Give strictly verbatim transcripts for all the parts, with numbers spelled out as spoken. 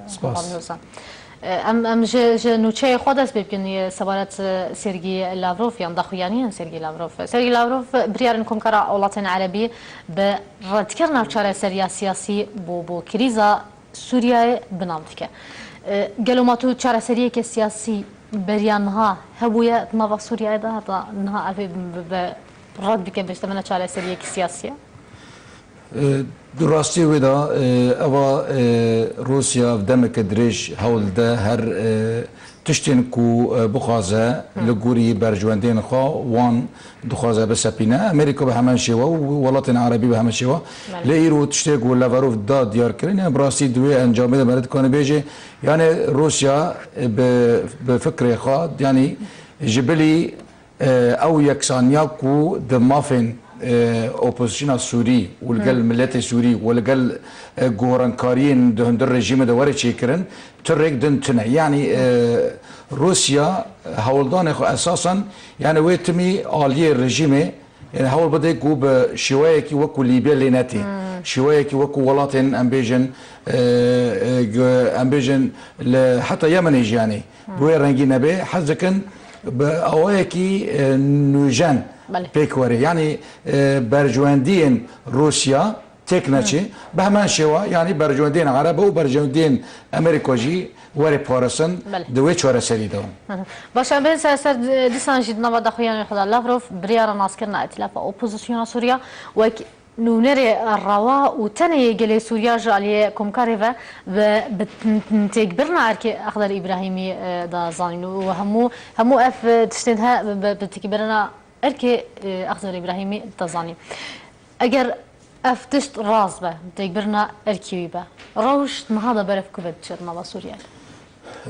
Spas. Hozan. Em, em ji, ji nûçeyê xwe dest pê bikin, yê sebaret, e, Sergî Lavrov yan daxuyaniyên Sergî Lavrov. Sergî Lavrov, e, biryarên Komkara Welatên Erebî bi redkirina çareseriya siyasî bo, bo krîza Sûriyeyê bi nav dike. E, gelo ma tu çareseriyeke siyasî beriya niha hebûye di nava Sûriyeyê de, heta niha ev ê bi, bi, bi red bike, bêjte bine çareseriyeke siyasî ye? E, di rastî wê de, e, eva, e, Rûsya demeke dirêj hewl dide her, e, tiştên ku, e, bixwaze Hı. li gorî berjwendên xwe wan dixwaze bisepîne. Amerîka bi heman şêwe û welatên erebî bi heman şêwe. Belê. Lê îro tiştê ku Lavrov da diyar kirin, yani bi rastî di wê encamê de me dikane bêje, yani Rûsya, e, bi, bi fikrê xwe, yani ji bilî E, ew yeksaniya ku di mafên, e, opozisyona Sûrî û li gel Hı. miletê Sûrî û li gel, e, gorankariyên di hundir rejîmê de were çêkirin, tu rêk din tune. Yanî, e, Rûsya hewldanê xwe esasen, yani wê timî aliyê rejîmê, yani hewl bide ku bi şêweyekî wekû Lîbya lê netê. Hı. Şêweyekî wekû welatên, em bêjin, e, e, gu-, em bêjin li heta Yemenê jî, yani, Hı. bi wê rengî nebe, hez dikin bi awayekî, e, nûjen Belê. pêk were. Yani, e, berjwendiyên Rûsya têk Hı. neçe, bi heman şêwa, yani berjwendiyên Erebe û berjwendiyên Amerîka jî were parastin Belê. di wê çareserî de. Hı hı. Baş, em bên ser ser, e, dîsan jî di nava daxuyanê xwe de Lavrov biryara naskirina îtîlafa opozisyona Sûriya wek nûnerê rewa û tenê yê gelê Sûriya ji aliyê komkarê ve bi, bi têkbirina erkê Exder Îbrahîmî, e, da zanîn û hemû, hemû ev, e, tiştên he bi, bi têkbirina erkê, e, Exder Îbrahîmî da zanîn. Eger ev tişt rast be, têkbirina erkê wî be, rewş niha da berev ku ve diçe di nava Sûriyeyê?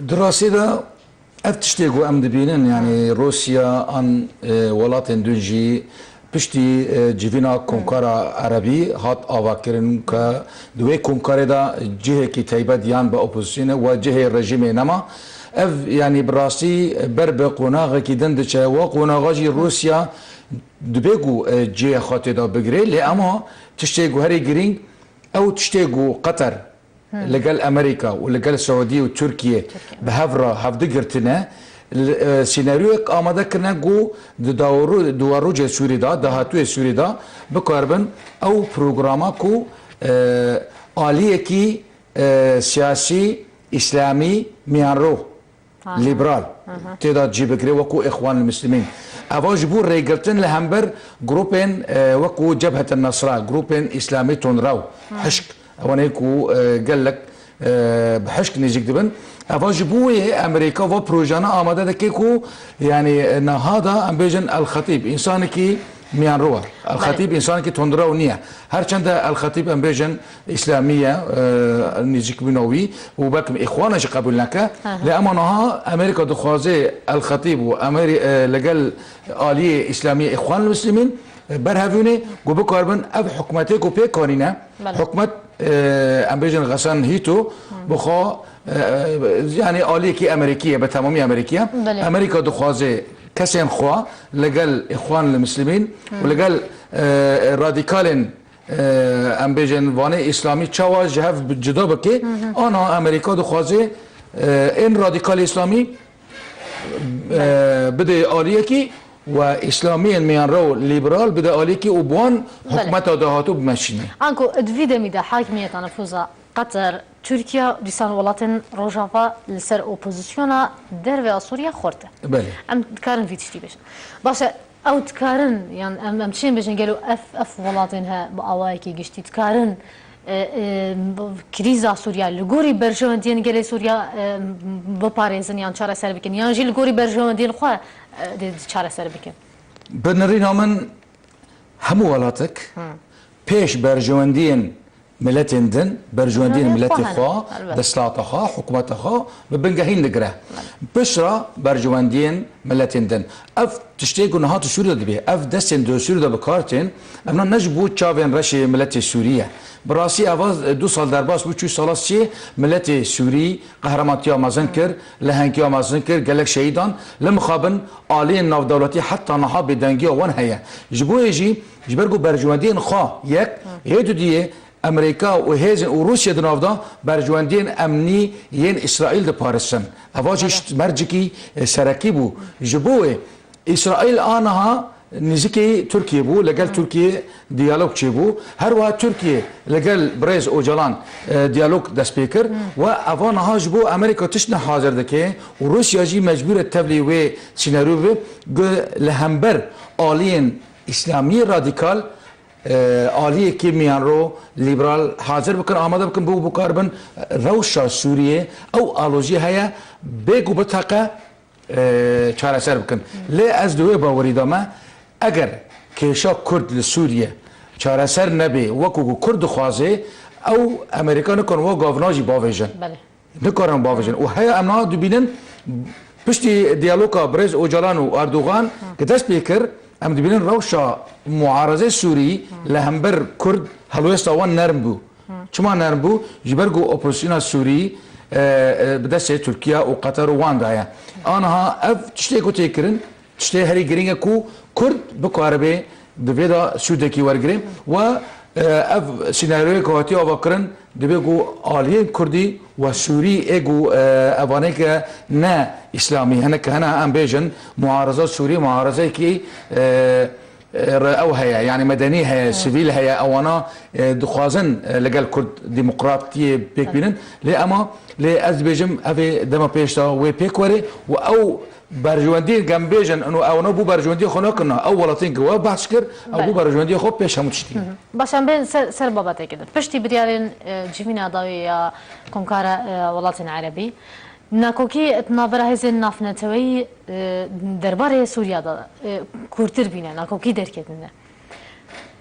Di rastî de Ev tiştê ku em dibînin, yani Rûsya an, e, welatên din jî piştî, e, civîna Komkara Erebî hat avakirin ku di wê komkarê de cihekî taybet yan bi opozisyonê we cihê rejîmê nema. Ev, yani bi rastî ber bi qonaxekî din diçe. Wa qonaxa jî Rûsya dibe ku, e, cihê xwe tê de bigire. Lê ema tiştê ku herî girîng ew tiştê ku Qeter Hı. li gel Amerîka û li gel Siûdî û Tirkiye Tirkiye. bi hev re hevdi girtine, li, e, sînaryoyek amade kirine ku di daweru-, di warûcê Sûrî de, dahatûyê Sûrî de bikaribin ew programa ku, e, aliyekî, e, siyasî, îslamî, miyanro Ha. Lîberal Aha. tê de cî bigire wekû Îxwan Muslimîn. Eva ji bo rêgirtin li hember grûpên, e, wekû Cebhetin Nesra, grûpên Îslamî tundrew, Ha. hişk, ewanê ku, e, gelek, e, bi hişk nêzîk dibin. Eva ji bo wê Amerîka va projana amade dike ku, yani, e, niha da em bêjin El Xetîb, însanekî miyanrû e. El Belê. Xetîb însanekî tundrew niye. Her çend El Xetîb em bêjin îslamî ye, e, nêzîkbûna wî û belkim Îxwana jî qebûl neke. Hı hı. Lê ema niha Amerîka dixwaze El Xetîb û Amerî-, e, li gel aliyê îslamî Îxwan Muslimîn, e, berhevîne ku bikaribin ev hikûmetê ku pêk anîne, Belê. hikûmet, e, em bêjin Xesen Hîto, Hı. bi xwe, e, e, yani aliyekî Amerîkî ye, bi temamî Amerîkî ye. Belê. Amerîka dixwaze kesên xwe li gel Îxwan Muslimîn û Hı. li gel, e, radîkalên, e, em bêjin vanê îslamî çawa ji hev bi-, cuda bike, Hı hı. ana Amerîka dixwaze, e, ên radîkal îslamî, e, Belê. bide aliyekî we îslamiyên miyanrew lîberal bide aliyekî û bi wan Belê. hikûmeta dahatû bimeşîne. Anku di vî demî de hakimiyeta nifûza Qeter, Tirkiye, dîsan welatên Rojava li ser opozisyona derve a Sûriye xurt e. Belê. Em dikarin vî tiştî bêjin. Baş e, ew dikarin, yan em, em çi bêjin, gelo ev, ev welatên he bi awayekî giştî dikarin, e, e, krîza Sûriye li gorî berjewendiyên gelê Sûriye, e, biparêzin yan çareser bikin, yan jî li gorî berjewendiyên xwe, e, dê çareser bikin? Bi nirîna min hemû welatek Hı. pêş berjewendiyên miletên din, berjewendiyên Berjewendiyên miletê xwe hene, xwe, elbet. desthilata xwe, hikûmeta xwe bi bingehîn digire. Belê. Piştre berjewendiyên miletên din. Ev tiştê ku niha di Sûrî de dibê, ev destên di Sûrî de bi kar tên, em ne ji bo çavên reşê miletê Sûrî ye. Bi rastî eva du sal derbas bû, çû sala sê miletê Sûrî qehremantiya mezin kir, lehengiya mezin kir, gelek şehîdan, li mixabin aliyên navdewletî heta niha bêdengiya wan heye. Ji bo yê jî, ji ber ku berjewendiyên xwe yek, yê dudiyê, Amerîka û hêzên û Rûsya di nav de berjwendiyên emnî yên Îsraîl diparêzin. Eva jî Belê. Mercekî, e, serekî bû. Ji bo wê Îsraîl aniha nêzîkî Tirkiye bû, li gel Tirkiye diyalog çêbû. Her wiha Tirkiye li gel birêz Ocalan, e, diyalog dest pê kir. Hı. We eva niha ji bo Amerîka tiştine hazir dike û Rûsya jî mecbûr e tevlî wê sînaryo bibe, ku li hember aliyên Îslamiyê radîkal, e, aliyekî miyanro, lîberal hazir bikin, amade bikin, bo bikaribin rewşa Sûriyê, ew alozî heye, bê ku biteqe, e, çareser bikin. Lê ez di wê bawerî de me, eger kêşa Kurd li Sûriye çareser nebe, wekû ku Kurd dixwaze, ew Amerîka nikon wek gavna jî bavêjin. Belê. Nikarin bavêjin. Û heya em niha dibînin, piştî diyaloga birêz Ocalan û Erdogan ki dest pê kir, em dibînin rewşa muarezê Sûrî li hember Kurd helwêsta wan nerm bû. Çima nerm bû? Ji ber ku opozisyona Sûrî, e, e, bi destê Tirkiye û Qeter û wan de ye. Aniha ev tiştê ku tê kirin, tiştê herî girîng e ku Kurd bikaribe di vê de sûdekî wergire. We, e, ev sînaryoyê ku hatiye avakirin, dibe ku aliyên Kurdî we Sûrî ê ku, e, evanê ke ne Îslamî, hinek hene em bêjin, muareza Sûrî, muarezeyekî, e, e, re-, ew heye, yanî medenî heye, sivîl heye, ewana, e, dixwazin, e, li gel Kurd demokratiyê pêk bînin. Lê ema, lê ez dibêjim, ev ê dema pêş de wê pêk were û ew berjwendiyên, em bêjin, ino ewna bû berjwendiyê xwe nakirina. Ew welatên ku we behs kir, ew bû Belê. Berjwendiyê xwe pêş hemû tiştî. Baş, em bên ser, ser babetekê din. Piştî biryarên, e, civîna dawî ya Komkara, e, Welatên Erebî, nakokî di navbera hêzên navneteweyî, e, derbarê Sûriya de, e, kûrtir bîne, nakokî derketine.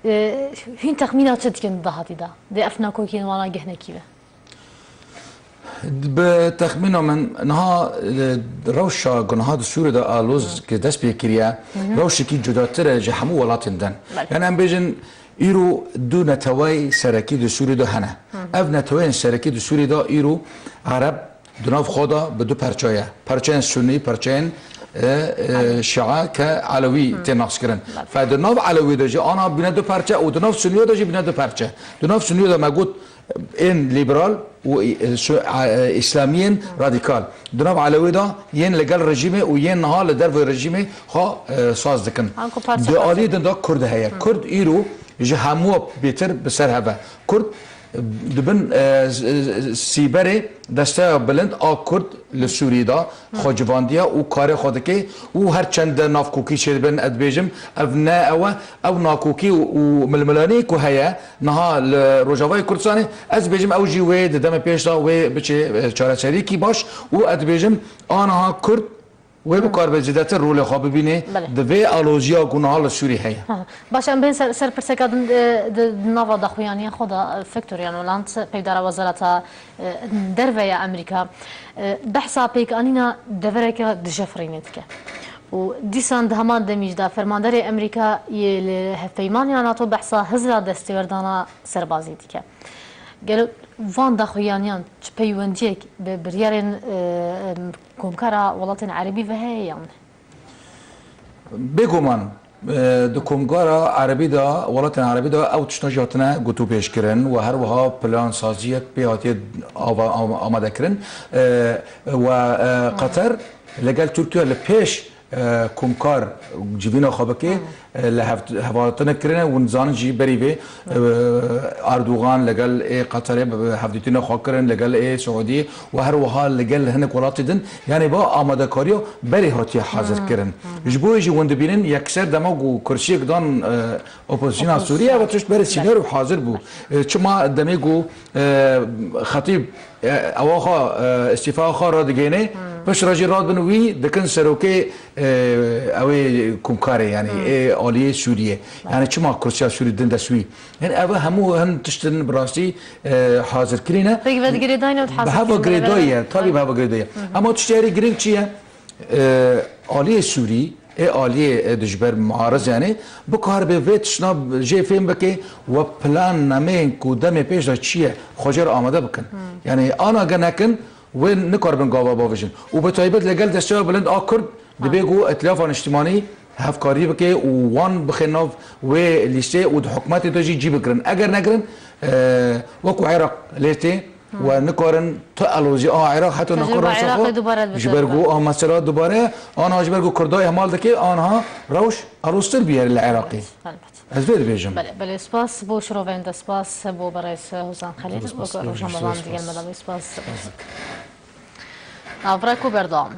E, hîn texmîna çi dikin di dahatî de? Dê ev nakokiyên wana gehnekî be? Bi texmîna min niha, e, rewşa ku niha di Sûriyê de aloz ki dest pê kiriye, rewşekî cudatir e ji hemû welatên din. Belê. Yani em bêjin îro du neteweyê serekî di Sûriyê de hene. Ev neteweyên serekî di Sûriyê de îro Ereb di nav xwe de bi du perçe ye. Perçeyên Sunî, perçeyên, e, e, Şia ke Elewî tê naskirin. Fe di nav Elewî de jî ana bîne du perçe û di nav Sunî de jî bîne du perçe. Di nav Sunî de me got, ên lîberal û, e, su-, e, îslamiyên radîkal. Di nav Elewê de yên li gel rejîmê û yên niha li dervê rejîmê xwe, e, saz dikin. Anku parça Di parça aliyê din de Kurd heye. Kurd îro ji hemû bêtir bi ser hev e. Kurd, e, di bin, e, s-, s-, sîberê desteya bilind a Kurd li Sûriyê de xwe civandiye û karê xwe dike û her çend de navkokî çêdibin, ez dibêjim, ev ne ew e, ew nakokî û, û milmilanî ku heye, niha li Rojavayê Kurdistanê, ez dibêjim ew jî wê di demê pêş de wê biçe, e, çareseriyekî baş û ez dibêjim aniha Kurd wê bikaribe zêdetir rolê xwe bibîne Belê. Di vê aloziya ku niha li Sûrî heye. Ha, baş, em bên ser, ser pirseka din, e, di, di nava daxuyaniya xwe de, e, Victor Yanuland, peyvdara Wezareta, e, Derve ya Amerîka, e, behsa pêkanîna devereke dijefirînê dike. Û dîsan di heman demî jî de fermanderê Amerîka yê li hevpeymaniya NATO behsa hizra destêwerdana serbazî dike. Gelo van daxuyaniyan çi peywendiyek bi biryarên, e, e, Komkara Welatên Erebî ve heye yan ne? Bêguman, e, di Komkara Erebî de, Welatên Erebî de ew tişta jî hatine gotûbêjkirin û her wiha plansaziyek pê hatiye ava-, am-, amadekirin. E, we, e, Qeter li gel Tirkiye li pêş, e, Komkar civîna xwe bike, e, li hev-, hevaltinek kirine û nizanin jî berî vê, e, Erdogan li gel ê Qeterê bi hevdîtina xwe kirin, li gel ê Siûdiyê û her wiha li gel hinek welatê din. Yanî va amadekariya berê hatiye hazir kirin. Ji bo wê jî hûn dibînin yekser dema ku kursiyek dan, e, opozisyona Sûriyê, ev tişt berê sînor û hazir bû. E, çima demê ku, e, Xetîb, e, ewa xwe, e, îstîfa xwe radigihêne, pişt re jî radibin wî dikin serokê, e, ew ê Komkarê, yanî ê aliyê Sûriyê. Yanî çima kursiya Sûrî din dest wî? Yanî ev hemû hin tiştin bi rastî, e, hazir kirîne. Peki ve girêdayî ne Bi heva hazir girêdayî ye, tabî bi heva girêdayî ye. Ama tiştê herî girîng çi ye? E, aliyê Sûrî, ê aliyê, e, dijber muariz, yanî, bikaribe vê tiştna jê fêm bike we plan nameyên ku demê pêş de çi ye, xwe jê re amade bikin. Yanî, ana ge nekin, wê nikaribin gava bavêjin. Û bi taybet li gel desteya bilind a Kurd, dibê ku Îtilafa Niştimanî hevkarî bike û wan bixe nav wê lîsteyê û di hikûmetê de jî cî bigirin. Eger negirin, e, wekû Iraq lê tê we nikarin tu alozî a Iraq heta Ji nakin ber rewşa Iraqê xwe dubare ji ber ku a mesela dubare anha ji ber ku Kurda îhmal dike anha rewş aloztir bûye li Iraqê. Elbet. Ez vê dibêjim. Belê, belê, spas bo şirovên de, spas bo berêz Hozan Xelîl, Spas, wek rojnamevan spas, digel spas. Me de bê, spas. Navrek û berdewam.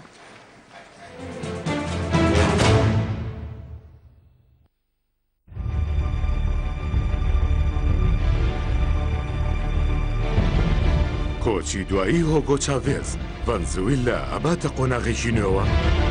Koçî duayî Hugo Chavez, Venezuela abate qonaxekî nû ye.